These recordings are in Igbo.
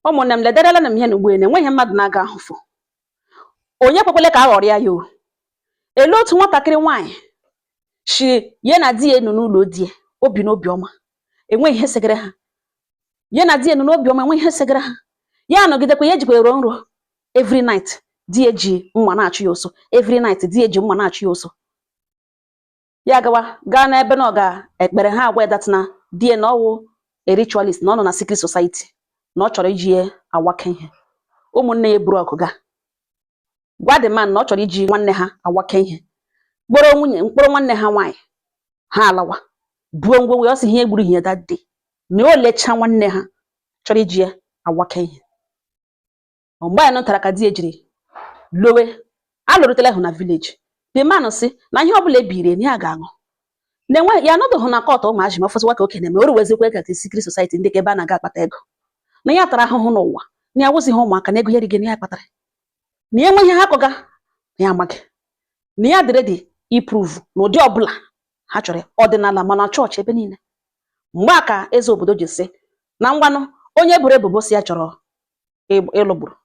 Ụmụnne m, lederela na m ihe na ugbu a na enweghị mmadụ na-aga ahụfụ. Onye kwekwele ka a ghọrọ ya ya o. Ele otu nwatakịrị nwaanyị shi ya na di ya nọ n'ụlọ di ya, obi n'obi ọma, enweghị ihe segere ha. Ya na di ya nọ n'obi ọma, enweghị ihe segere ha. Ya nọgidekwa ya ejikwa ero nro. Every night, di ya ji mma na-achụ ya ọsọ. Every night, di ya ji mma na-achụ ya ọsọ. Ya gawa gaa n'ebe na ọ ga-ekpere ha, agwa ya that na di ya na ọwụ a ritualist, na ọ nọ na secret society, na ọ chọrọ iji ya awake ihe. Ụmụnne ya buru ọgụ gaa gwa the man na ọ chọrọ iji nwanne ha awake ihe, kpọrọ nwunye mkpọrọ nwanne ha nwaanyị. Ha alawa buo ngwongwo ya. Ọ sị ihe gburu ihe that day na o lechaa nwanne ha chọrọ iji ya awake ihe. Mgbe anyị nụtara ka di ya jiri lowe alụrụtala ahụ na village, the man sị na ihe ọbụla ebiri na ya ga-aṅụ na-enwe ya anọdụghị na court. Ụmụazị ma ọfọsịwa ka okenye ma o ruwezikwa ka secret society ndị ka ebe a na-aga akpata ego, na ya tara ahụhụ n'ụwa, na ya wụzighị ụmụaka, na ego ya rigo na ya kpatara, na ya enweghị ihe ha kọga, na ya amaghị, na ya dị ready iprove n'ụdị ọbụla ha chọrọ ọdịnala mana chọọchị ebe niile. Mgbe a ka eze obodo ji sị na ngwanụ, onye buru ebubo si ya chọrọ ịlụgburu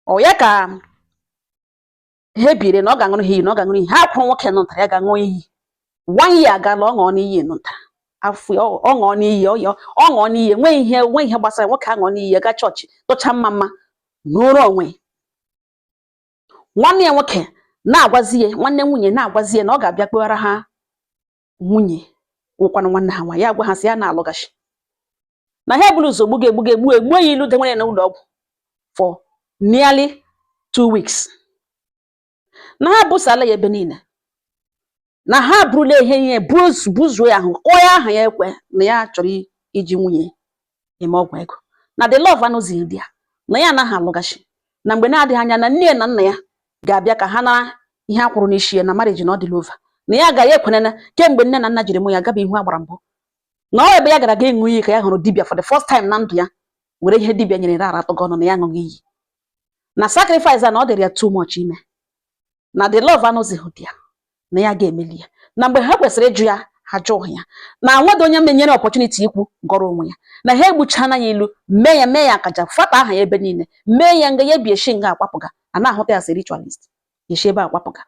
ọ ya ka ha ebiri na ọ ga-aṅụrụ ha iyi, na ọ ga-aṅụrụ iyi. Ha kwụrụ nwoke nụtara ya ga-aṅụ iyi. One year agala, ọ ṅụọ n'iyi nụtara afọ, ọ ṅụọ n'iyi, ọ ọ ṅụọ n'iyi. Enweghị ihe, enweghị ihe gbasara nwoke. Aṅụọ n'iyi ya, gaa chọọchị, tụcha mma mma n'ụrụ onwe. Nwanne ya nwoke na-agwazi ya, nwanne nwunye na-agwazi ya na ọ ga-abịa kpewara ha nwunye nwụkwanụ nwanne ha nwaanyị. Ya gwa ha sị ya na-alụgachi, na ha eburu ụzọ gbuga egbuga egbu egbuo ya ilu denwere ya n'ụlọ ọgwụ for nearly 2 weeks, na ha busala ya ebe niile, na ha burula ihe ihe buzuo ya ahụ, kụọ ya aha ya ekwe na ya chọrọ iji nwunye eme ọgwụ ego, na the love anụzighị di ya, na ya anaghị alụgachi, na mgbe na-adịghị anya na nne ya na nna ya ga-abịa ka ha nara ihe a kwụrụ n'isi ya na marriage, na ọ dịla over, na ya agaghị ekwenena kemgbe nne na nna jiri mụ ya gaba ihu agbara mbụ, na ọ ebe ya gara ga ịṅụ iyi ka ya hụrụ dibịa for the first time na ndụ ya, were ihe dibịa nyere ya aratụgo ọnụ, na ya aṅụghị iyi na sacrifice a na ọ dịrị ya too much ime, na the love anụzighị di ya, na ya ga-emeli ya, na mgbe ha kwesịrị ịjụ ya, ha jụghị ya, na nwedo onye menyere opportunity ikwu gọrọ onwe ya, na ha egbuchana ya ilu, mee ya akaja, fata aha ya ebe niile, mee ya nga ya bi eshi nga akwapụga, a na-ahụta ya as a ritualist, eshi ebe akwapụga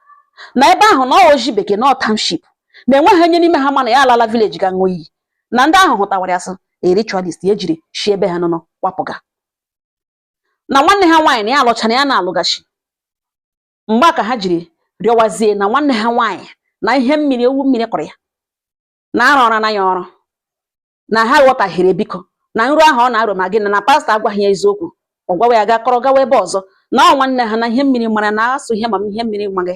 na ebe ahụ na ọ oji bekee na ọ township, na enweghị onye n'ime ha ma na ya alala village ga ṅụọ iyi, na ndị ahụ hụtawara ya sị a ritualist ya ejiri shi ebe ha nọ kwapụga, na nwanne ha nwaanyị na ya alụchana ya na-alụgachi. Mgbe a ka ha jiri rịọwazie na nwanne ha nwaanyị na ihe mmiri ewu mmiri kọrọ ya na arụ ọra na ya ọrụ, na ha ghọtahiere, biko, na nru ahụ ọ na-arụ ma gịnị, na pastọ agwaghị ya eziokwu, ọ gwawa ya gaa kọrọ gawa ebe ọzọ, na ọ nwanne ha na ihe mmiri mara na asụ ihe ma ihe mmiri maghị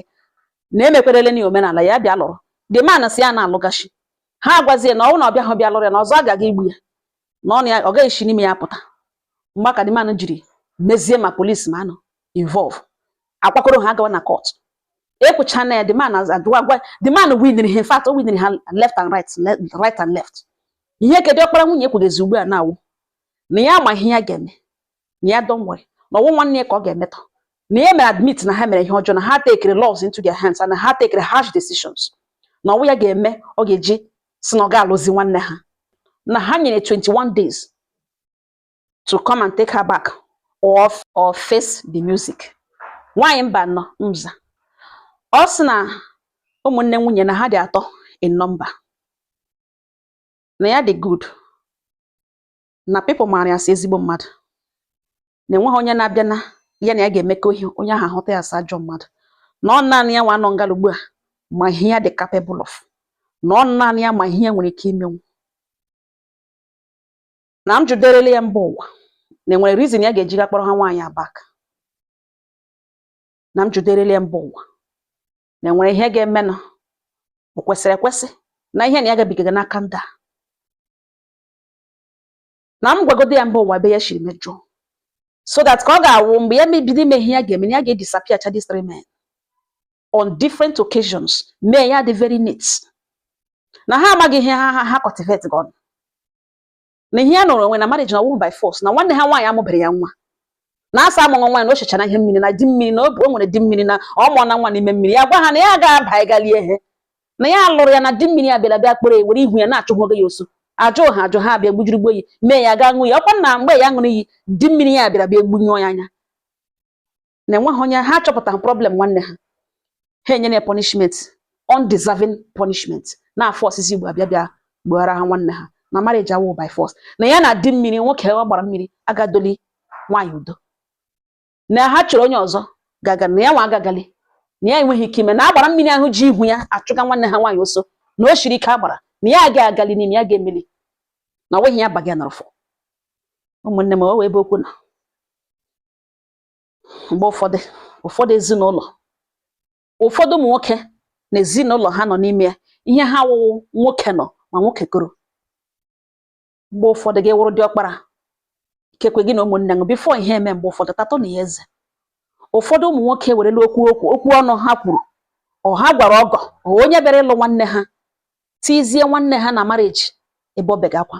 na emekwerele na omenala ya bịa lụrụ. The man si ya na-alụgachi. Ha agwazie na ọ na ọbịa hụ bịa lụrụ ya na ọzọ agaghị igbu ya na ọnụ ya, ọ gaghị esi n'ime ya pụta. Mgbe ka the man jiri mezie ma police ma anọ involve, akwakọrọ ha agawa na court, ekwucha na ya the man ajụwa gwa the man winiri ha. In fact, o winiri ha left and right, right and left. Ihe kedu ọkpara nwunye ekwugezi ugbu a na-awụ na ya ama ihe ya ga-eme, na ya don't worry, na ọwụ nwanne ya ka ọ ga-emetọ, na ya mere admit na ha mere ihe ọjọọ, na ha tekere laws into their hands and na ha tekere harsh decisions, na ọwụ ya ga-eme ọ ga-eji si na ọ ga-alụzi nwanne ha, na ha nyere 21 days to come and take her back or face the music. Nwaanyị mba nọ nza, ọ sị na ụmụnne nwunye na ha dị atọ in number, na ya dị good, na people maara ya sị ezigbo mmadụ, na enweghị onye na-abịa na ya na ya ga-emekọ ihe onye ahụ ahụta ya sị ajọ mmadụ, na ọ naanị ya nwa nọ ngala ugbu a ma ihe ya dị capable of, na ọ naanị ya ma ihe ya nwere ike imenwu, na m juderele ya mba ụwa na enwere reason ya ga-eji ga kpọrọ ha nwaanyị a back, na m juderele ya mba ụwa na enwere ihe ga-emenụ o kwesịrị ekwesị na ihe na ya gabigaga n'aka ndị a, na m gwagodo ya mba ụwa ebe ya shiri mejọọ, so that ka ọ ga-awụ mgbe ya mebido ime ihe ya ga-eme na ya ga-edisappear cha these three men on different occasions, mee ya dị very neat, na ha amaghị ihe ha cultivate gọn, na ihe ya nụrụ onwe na marriage na ọwụhụ by force, na nwanne ha nwaanyị amụbere ya nwa na asa amụghị nwa ya, na o chechara ihe mmiri na di mmiri, na o nwere di mmiri, na ọ mụọ na nwa n'ime mmiri. Ya gwa ha na ya agaghị aba ịgalie ihe na ya lụrụ ya na di mmiri ya bịara bịa kpọrọ ya were ihu ya na-achụhụ ya oso. Ajụ ha ajụ, ha abịa gbujiri gbo iyi mee ya gaa ṅụ iyi. Ọkwa na mgbe ya ṅụrụ iyi, di mmiri ya bịara bịa gbunyụọ ya anya na enweghị onye ha chọpụtara problem nwanne ha. Ha enyere ya punishment, undeserving punishment, na-afọ osisi Igbo abịa bịa gbughara ha nwanne ha na marriage awụ by force, na ya na di mmiri nwoke ọ gbara mmiri agadoli nwaanyị udo, na ha chọrọ onye ọzọ gaga, na ya nwa agagali, na ya enweghị ike ime na agbara mmiri ahụ ji ihu ya achụga nwanne ha nwaanyị oso, na o shiri ike agbara na ya aga agali n'ime ya ga-emeli na ọ nweghị ya baga nọrọfọ. Ụmụnne m, o wee ebe okwu na mgbe ụfọdụ, ụfọdụ ezinụlọ, ụfọdụ ụmụ nwoke na ezinụlọ ha nọ n'ime ya, ihe ha wụwụ nwoke nọ ma nwoke koro. Mgbe ụfọdụ gị wụrụ diọkpara, ikekwe gị na ụmụnne gị, before ihe eme, mgbe ụfọdụ tatọ na ya eze. Ụfọdụ ụmụ nwoke werela okwu okwu okwu ọnụ ha kwuru, ọ ha gwara ọgọ, ọ onye bịara ịlụ nwanne ha, tizie nwanne ha na marriage ebe ọ bega akwa,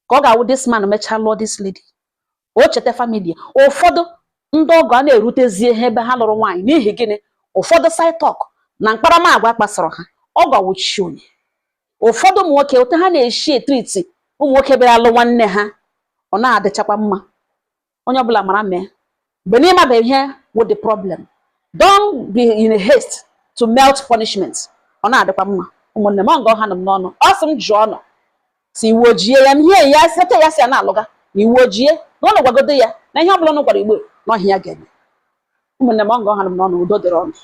ka ọ ga-awụ this man mechaa lụọ this lady, o cheta family ya. Ụfọdụ ndị ọgọ a na-erutezie ha ebe ha lụrụ nwaanyị. N'ihi gịnị? Ụfọdụ side talk na mkparamagwa kpasara ha ọgọ wụchi onye. Ụfọdụ ụmụ nwoke, otu ha na-eshi etriti ụmụ nwoke bịara alụ nwanne ha, ọ na-adịchakwa mma. Onye ọbụla mara mee mgbe n'ịmabeghị ihe with the problem, don't be in a haste to melt punishment. Ọ na-adịkwa mma. Ụmụnne m, ọ nga ọha nọ m n'ọnụ. Ọ sị m jụọ ọnụ si iwu ojie ya ihe ya site ya si ya na-alụga na iwu ojie na ụnụ gwagodo ya na ihe ọbụla ụnụ gwara Igbo na ọhịa ya ga-eme. Ụmụnne m, ọ nga ọha nọ m n'ọnụ. Udo dịrị ọnụ.